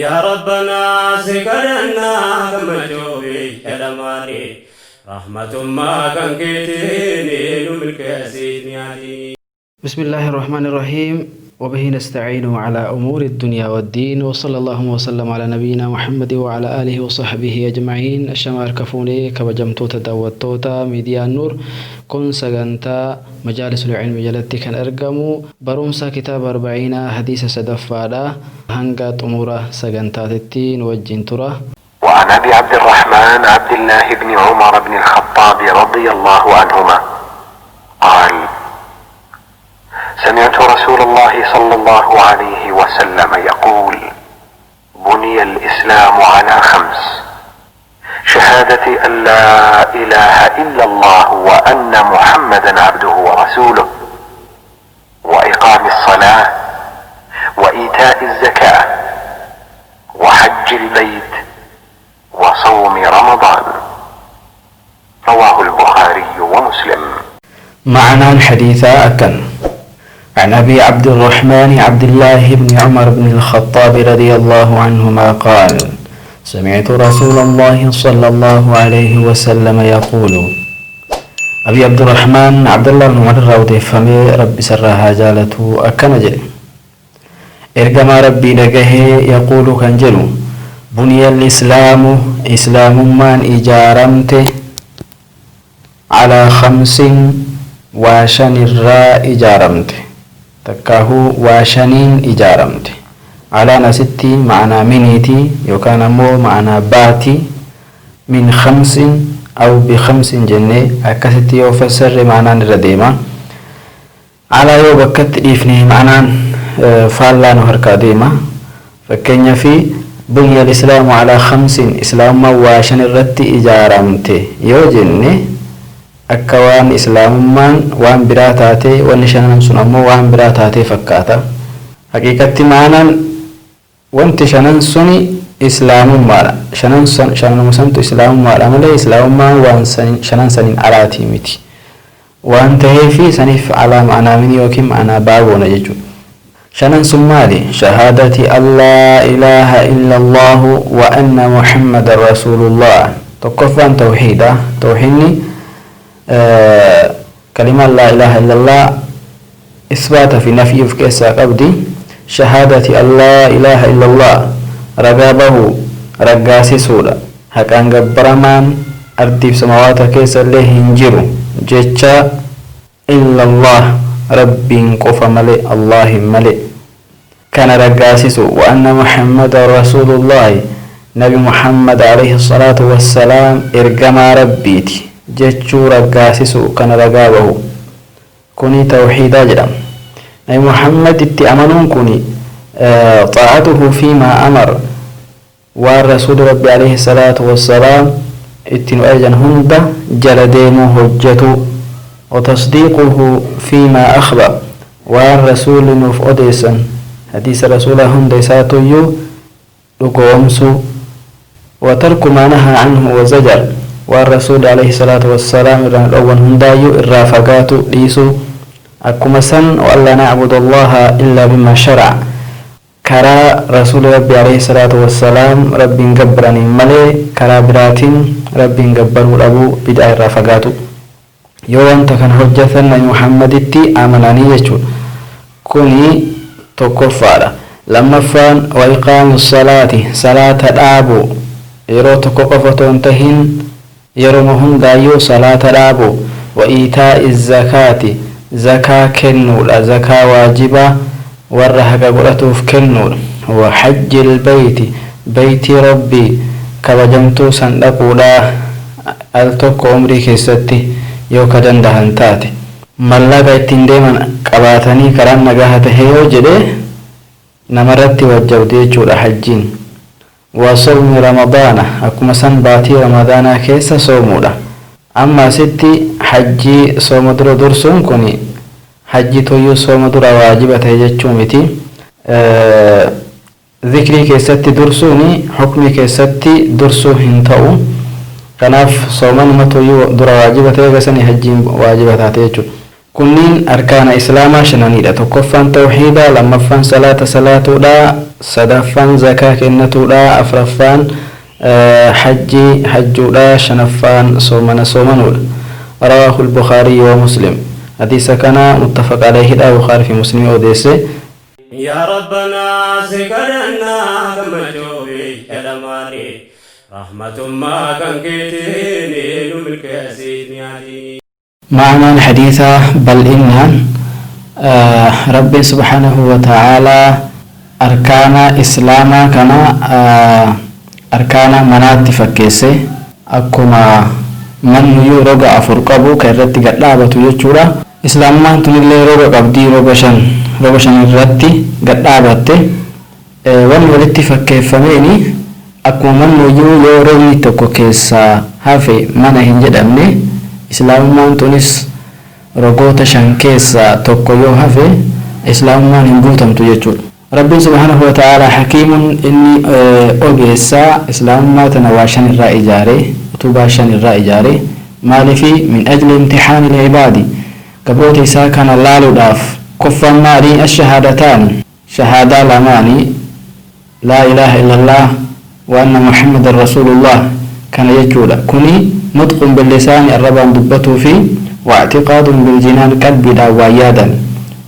Yaa Rabbanaa si kadhannaa gammachuu biyya lamaanii rahmatummaa kan keetiin nu milkeessi ati. بسم الله الرحمن الرحيم، وبه نستعين على أمور الدنيا والدين، وصلى الله وسلم على نبينا محمد وعلى آله وصحبه أجمعين. Ashamaa harka fuunee, kabajamtoota daawwattoota miidiyaa Nuur. Kun sagantaa Majaalisul Ilmi jalatti kan argamu barumsa kitaaba Arba'iinaa hadiisa sadaffaadha. Hanga xumura sagantaatitti nu wajjin tura. وعن ابي عبد الرحمن عبد الله بن عمر بن الخطاب رضي الله عنهما قال: سمعت رسول الله صلى الله عليه وسلم يقول: بني الاسلام على خمس: شهاده ان لا اله الا الله وان محمدا عبده ورسوله، واقام الصلاه، وايتاء الزكاه، وحج البيت، وصوم رمضان. رواه البخاري ومسلم. Ma'anaan حديثا أكن: عن أبي عبد الرحمن عبد الله بن عمر بن الخطاب رضي الله عنهما قال: سمعت رسول الله صلى الله عليه وسلم يقول. أبي عبد الرحمن عبد الله بن عمر irraa odeeffamee, Rabbi isarraa haa jaalatu, akkana jedhe: Ergamaa Rabbii dhagahee, يقول kan jedhu, بني الإسلام islaamummaan ijaaramte, على خمس waa shanirraa ijaaramte, takkaahuu waa shaniin ijaaramte. Alaan asitti ma'anaa miniiti yookaan ammoo ma'anaa baati. من خمس أو بخمس jennee akkasitti yoo fassarre ma'anaan irra deema. Alaa yoo bakkatti dhiifne ma'anaan faallaa nu harkaa deema. Fakkeenyaa fi بني الإسلام على خمس islaamummaan waa shan irratti ijaaramte yoo jenne, akka waan islaamummaan waan biraa taate, wanni shanan sun ammoo waan biraa taatee fakkaata. Haqiiqatti ma'anaan wanti shanan suni islaamummaadha. Shanan shananuma santu islaamummaadha malee islaamummaan waan shanan saniin alaatii miti. Waan ta'eefi saniif alaa ma'anaa mini yookiin ma'anaa baaboona jechuudha. Shanan sun maali? شهادة أن لا إله إلا الله وأن محمدا رسول الله. Tokkoffaan tawxiida. Tawxiidni kalimaan لا إله إلا الله isbaata fi nafii of keessaa qabdi. شهادة أن لا إله إلا الله ragaa bahu, raggaasisuudha. Haqaan gabbaramaan ardiif samawaata keessa illee hin jiru jecha, إلا الله Rabbiin qofa malee, Allahin malee, kana raggaasisu. وأن محمدا رسول الله Nabi Muhammad عليه الصلاة والسلام ergamaa Rabbiiti jechuu raggaasisu, kana ragaa bahu, kuni tawxiidaa jedhama. Nabi Muhammad itti amanuun kuni طاعته فيما أمر, waan Rasuuli Rabbi عليه الصلاة والسلام itti nu ajajan hunda jala deemuu, hojjetu. وتصديقه فيما أخبر, waan Rasuuli nuuf odeessan, hadiisa Rasuulaa hunda isaatuyyuu dhugoomsuu. وترك ما نهى عنه وزجر, waan Rasuuli عليه الصلاة والسلام irraan dhowwan hundaayyuu irraa fagaatu, dhiisuu. Akkuma san وألا نعبد الله إلا بما شرع, karaa Rasuuli Rabbi عليه الصلاة والسلام Rabbiin gabbaraniin malee karaa biraatiin Rabbiin gabbaruu dhabuu, bid'aa irraa fagaatu. Yoo wanta kana hojjetan Nabi Muhammaditti amananii jechuudha. Kuni tokkoffaadha. Lammaffaan وإقام الصلاة salaata dhaabu. Yeroo tokko qofa otoo hin tahin yeroo hundaayyuu salaata dhaabu. وإيتاء الزكاة zakaa kennuudha, zakaa waajibaa warra haqa godhatuuf kennuudha. وحج البيت beeytii Rabbii kabajamtuu san dhaquudha, al tokko umrii keessatti yoo ka dandahan taate, mallaqa ittiin deeman qabaatanii karaan nagaha tahe yoo jedhe namarratti wajjabde jechuudha hajjiin. وصوم رمضان akkuma san baatii Ramadaanaa keessa soomuudha. Amma asitti hajjii sooma dura dursuun kun hajji toyyuu sooma dura waajiba ta'e jechuu miti. Zikrii keessatti dursuuni hukmii keessatti dursuu hin ta'u. Kanaaf soomanuma toyyuu dura waajiba ta'e gasanii hajjiin waajiba taate jechuudha. Kunniin arkaana islaamaa shananiidha. Tokkoffaan tawxiida, lammaffaan salaata salaatuudha, sadaffaan zakaa kennatuudha, afraffaan hajji hajjuudha, shanaffaan soomana soomanuudha. رواه البخاري ومسلم. حديث كان متفق عليه دا بخاري في مسلم أوديسه. يا ربنا سكرنا gammachuu biyya lamaanii rahmatummaa kan keetiin nu milkeessi nyaati. معنى الحديث بل إن ربي سبحانه وتعالى أركان إسلاما كما أركان منات فكيسه أكما من يو رقع أفر قبو كيرتي قد لابتو يجورا إسلاما تنلي رقع قبدي رقع شن رقع شن الرتي قد لابته wanni walitti fakkeeffameeni akkuma manni yoo rogni tokko keessaa hafe mana hin jedhamne, islaamummaan tunis rogoota shan keessaa tokko yoo hafe islaamummaan hin guutamtu jechuudha. Rabbiin subhaanahu wa ta'ala hakiimun inni ogeessaa islaamummaa tana waa shan irraa ijaare, utubaa shan irraa ijaare. Maaliifi? Min ajli imtixaani ilcibaadi, gabroota isaa kana laaluudhaaf. Koffaan maali? Ashahaadataani, shahaadaa lamaani, laa ilaaha illallah wa anna muhammadan rasuulullah kana jechuudha. Kuni nutqun billisaani, arrabaan dubbatuu, fi واعتقاد بالجنان, qalbiidhaan waan yaadan,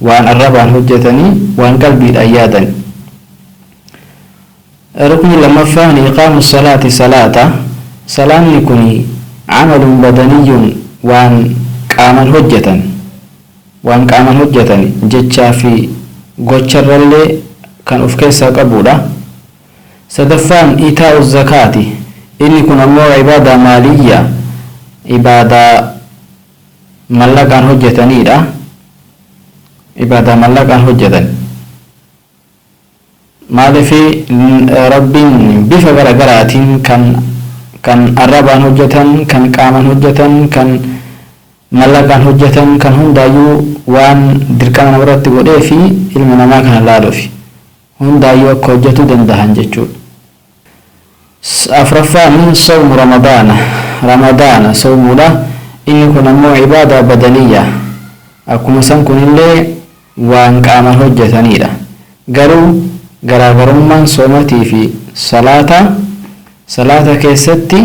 waan arrabaan hojjetanii waan qalbiidhaan yaadan. Rukni lammaffaan iqaamu salaati, salaata. Salaanni kun camalun badaniyyun, waan qaaman hojjetan, waan qaaman hojjetan, jechaa fi gocharrallee kan of keessaa qabudha. Sadaffaan itaa'u zakaati. Inni kun ammoo ibaadaa maaliyya, ibaadaa mallaqaan hojjetanidha, ibaadaa mallaqaan hojjetan. Maalifi? Rabbiin bifa garagaraatiin kan arrabaan hojjetan, kan qaaman hojjetan, kan mallaqaan hojjetan, kan hundaayyuu waan dirqama namarratti godhee fi ilma namaa kana laaluufi hundaayyuu akka hojjetuu dandahan jechuudha. Afraffaan sawmu ramadaana, ramadaana sawmuudha. Inni kun ammoo ibaadaa badaniyya, akkuma san kunillee waan qaaman hojjetanidha. Garuu garaagarummaan soomatii fi salaata, salaata keessatti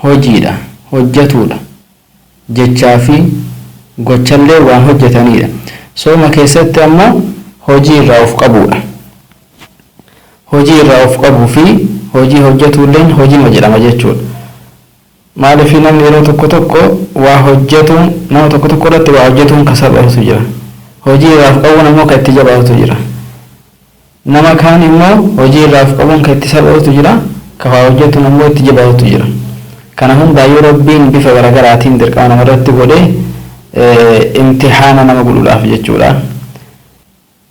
hojiidha, hojjetuudha, jechaa fi gochallee waan hojjetanidha. Sooma keessatti ammoo hojii irraa of qabuudha. Hojii irraa of qabuu fi hojii hojjetuulleen hojiima jedhama jechuudha. Maaliif? Namni yeroo tokko tokko waa hojjetuun, nama tokko tokko irratti waa hojjetuun ka salphatu jira, hojii irraa of qabuun ammoo ka itti jabaatu jira. Nama kaan immoo hojii irraa of qabuun ka itti salphatu jira, ka waa hojjetuun ammoo itti jabaatu jira. Kana hundaayyuu Rabbiin bifa garagaraatiin dirqama namarratti godhee imtixaana nama godhuudhaaf jechuudha.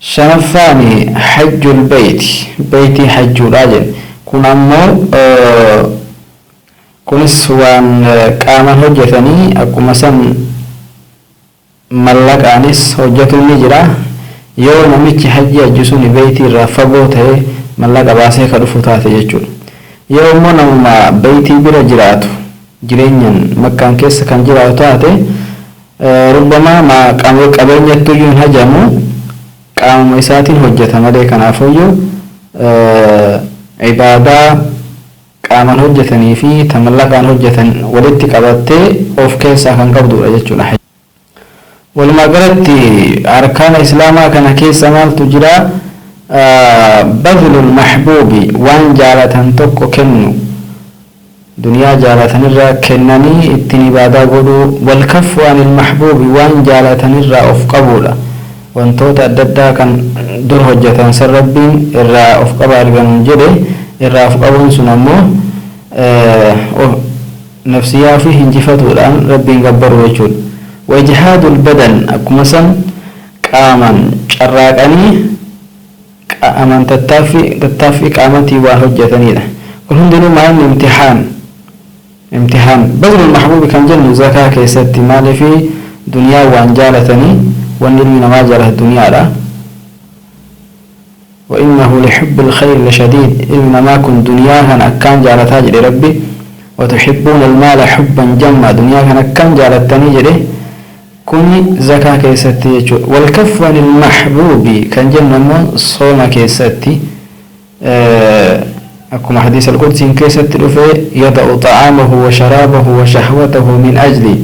Shanaffaan hajjul beeyti, beeytii hajjuudha jedhe. Kun ammoo kunis waan qaaman hojjetanii, akkuma san mallaqaanis hojjetuun ni jira. Yoo namichi hajji hajji sun beeytii irraa fagoo ta'e mallaqa baasee ka dhufu taate jechuudha. Yoo immoo namuma beeytii bira jiraatu, jireenyan makkaan keessa kan jiraatu taate, rubbamaa qabeenyattuyyuu hin hajamu, qaamuma isaatiin hojjeta malee. Kanaafuyyuu ibaadaa qaaman hojjetanii fi ta mallaqaan hojjetan walitti qabattee of keessaa kan qabdudha jechuudha. Walumaa galatti arkaana islaamaa kana keessa maaltu jira? Badlul mahbuubi, waan jaalatan tokko kennu, duniyaa jaalatanirraa kennanii ittiin ibaadaa godhuu. Walkaffu anil mahbuubi, waan jaalatanirraa of qabuudha. Wantoota adda addaa kan dur hojjetan san Rabbiin irraa of qaba argamu jedhe. Irraa of qabuun sun ammoo nafsiyaa fi hinjifatuudhaan Rabbiin gabbaru jechuudha. Wajihaadul badan, akkuma san qaaman carraaqanii, qaaman tattaaffii qaamatii waan hojjetanidha. Kun hundinuu maal? Imtixaan, imtixaan. Badlul mahbuubi kan jennu zakaa keessatti. Maaliifi? Duniyaa waan jaalatanii, wanni ilmi namaa jaalatu duniyaadha. وإنه لحب الخير لشديد، إلما ما كن دنيا كان أكان جالتا جري ربي. وتحبون المال حبا جما، دنيا كان أكان جالتني جري. Kuni zakaa keessatti jechuudha. Walkaffu anil mahbuubi kan jennu ammoo sooma keessatti, akkuma hadiisa alqudsiin keessatti dhufe, yada'u xa'aamahu wa sharaabahu wa shahwatahu min ajli,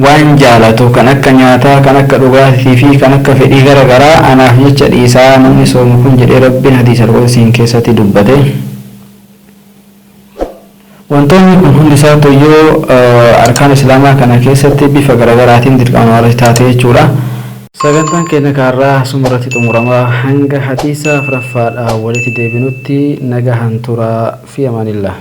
waan jaalatu kan akka nyaataa, kan akka dhugaatii fi kan akka fedhii gara garaa anaaf jecha dhiisaa namni soomu kun jedhee Rabbiin hadiisa alqudsiin keessatti dubbate. Wantoonni kun hundi isaatu iyyuu arkaan islaamaa kana keessatti bifa garagaraatiin dirqama namarratti taate jechuudha. Sagantaan keenya kaarraa asuma irratti xumurama. Hanga hadiisa afuraffaadhaan walitti deebinutti nagahan turaa fi amaanillah.